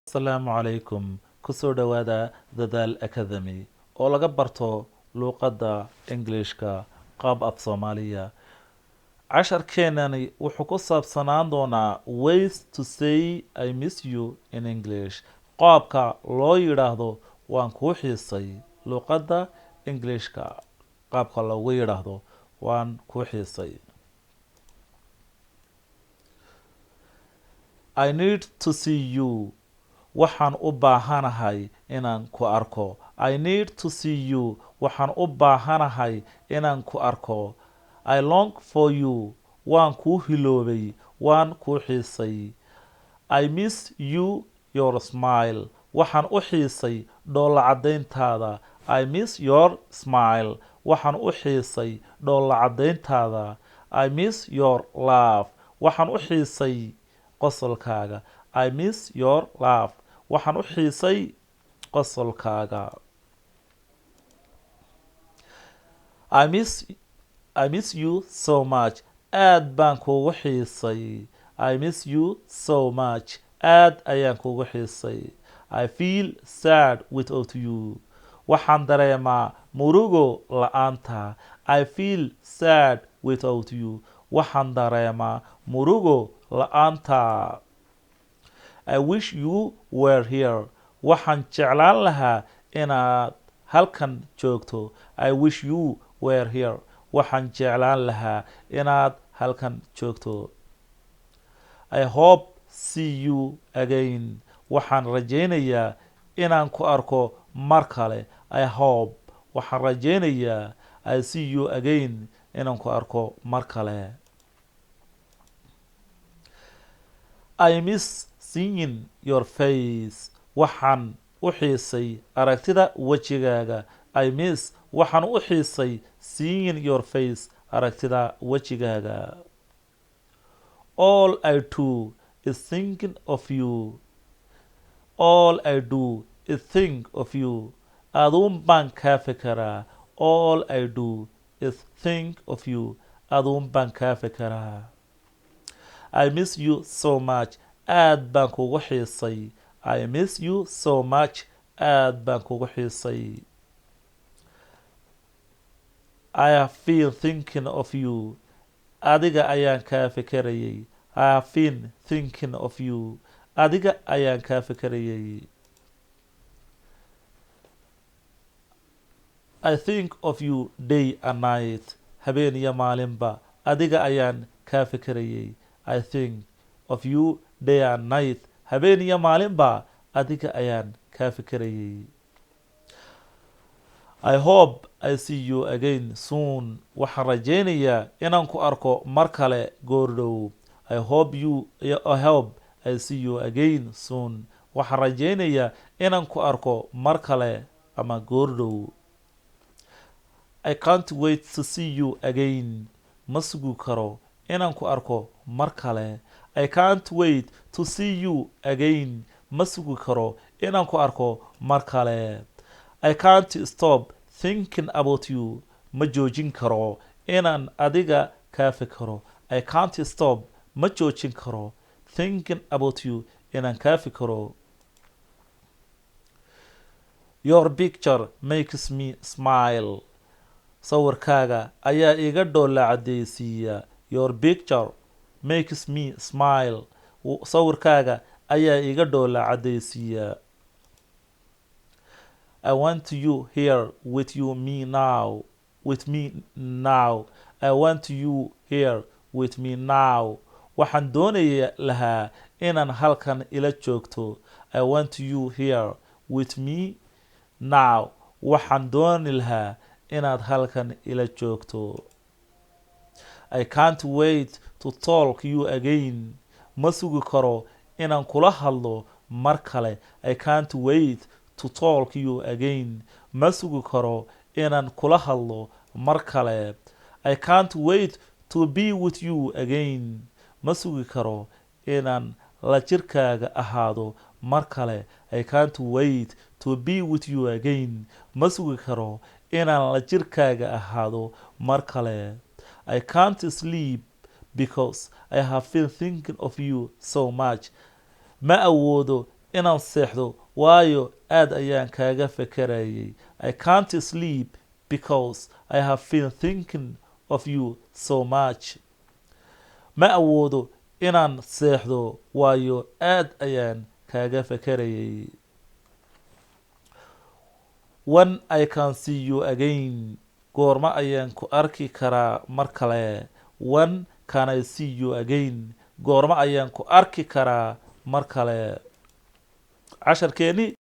Asalaamu calaykum. Kusoo dhowaada Dadaal Academy oo laga barto luuqadda Englishka qaab af Soomaaliya. Casharkeenani wuxuu ku saabsanaan doonaa ways to say "I miss you" in English, qaabka loo yidhaahdo "waan kuu xiisay" luuqadda Englishka, qaabka loogu yidhaahdo "waan kuu xiisay". I need to see you, waxaan u baahanahay inaan ku arko. I need to see you, waxaan u baahanahay inaan ku arko. I long for you, waan kuu hiloobay, waan kuu xiisay. I miss you, your smile, waxaan u xiisay dhoolla caddayntaada. I miss your smile, waxaan u xiisay dhoolla caddayntaada. I miss your love, waxaan u xiisay qosolkaaga. I miss your love, waxaan u xiisay qosolkaaga. I miss you so much, aad baan kuugu xiisay. I miss you so much, aad ayaan kuugu xiisay. I feel sad without you, waxaan dareemaa murugo la-aanta. I feel sad without you, waxaan dareemaa murugo la-aanta. I wish you were here, waxaan jeclaan lahaa inaad halkan joogto. I wish you were here, waxaan jeclaan lahaa inaad halkan joogto. I hope see you again, waxaan rajaynayaa inaan ku arko mar kale. I hope, waxaan rajaynayaa, I see you again, inaan ku arko mar kale. I miss seeing your face, waxaan u xiisay aragtida wejigaaga. I miss, waxaan u xiisay, seeing your face, aragtida wejigaaga. All I do is thinking of you. All I do is think of you, aduun baan kaa fekeraa. All I do is think of you, aduun baan kaa fekeraa. I miss you so much, aad baan kugu xiisay. I miss you so much, aad baan kugu xiisay. I have been thinking of you, adiga ayaan kaa fekerayay. I have been thinking of you, adiga ayaan kaa fekerayay. I think of you day and night, habeen iyo maalinba adiga ayaan kaa fekerayay. I think of you day and night, habeen iyo maalinba adiga ayaan kaa fekerayay. I hope I see you again soon, waxaan rajaynayaa inaan ku arko mar kale goordhow. I hope I see you again soon, waxaan rajaynayaa inaan ku arko mar kale ama goordhow. I can't wait to see you again, ma sugi karo inaan ku arko mar kale. I can't wait to see you again, ma sugi karo inaan ku arko mar kale. I can't stop thinking about you, ma joojin karo inaan adiga kaa fikiro. I can't stop, ma joojin karo, thinking about you, inaan kaa fikiro. Your picture makes me smile, sawirkaaga ayaa iga dhoolla cadeysiiya. Your picture makes me smile, sawirkaaga ayaa iga dhoolla cadeysiiya. I want you here with you me now, with me now. I want you here with me now, waxaan doonaya lahaa inaan halkan ila joogto. I want you here with me now, waxaan dooni lahaa inaad halkan ila joogto. I can't wait to talk you again, ma sugi karo inaan kula hadlo mar kale. I can't wait to talk you again, ma sugi karo inaan kula hadlo mar kale. I can't wait to be with you again, ma sugi karo inaan la jirkaaga ahaado mar kale. I can't wait to be with you again, ma sugi karo inaan la jirkaaga ahaado mar kale. I can't sleep because I have been thinking of you so much, ma awoodo inaan seexdo, waayo aad ayaan kaaga fekerayay. I can't sleep because I have been thinking of you so much. Ma awoodo inaan seexdo, waayo aad ayaan kaaga fekerayay. When I can see you again? Goorma ayaan ku arki karaa mar kale? When can I see you again? Goorma ayaan ku arki karaa mar kale? Casharkeeni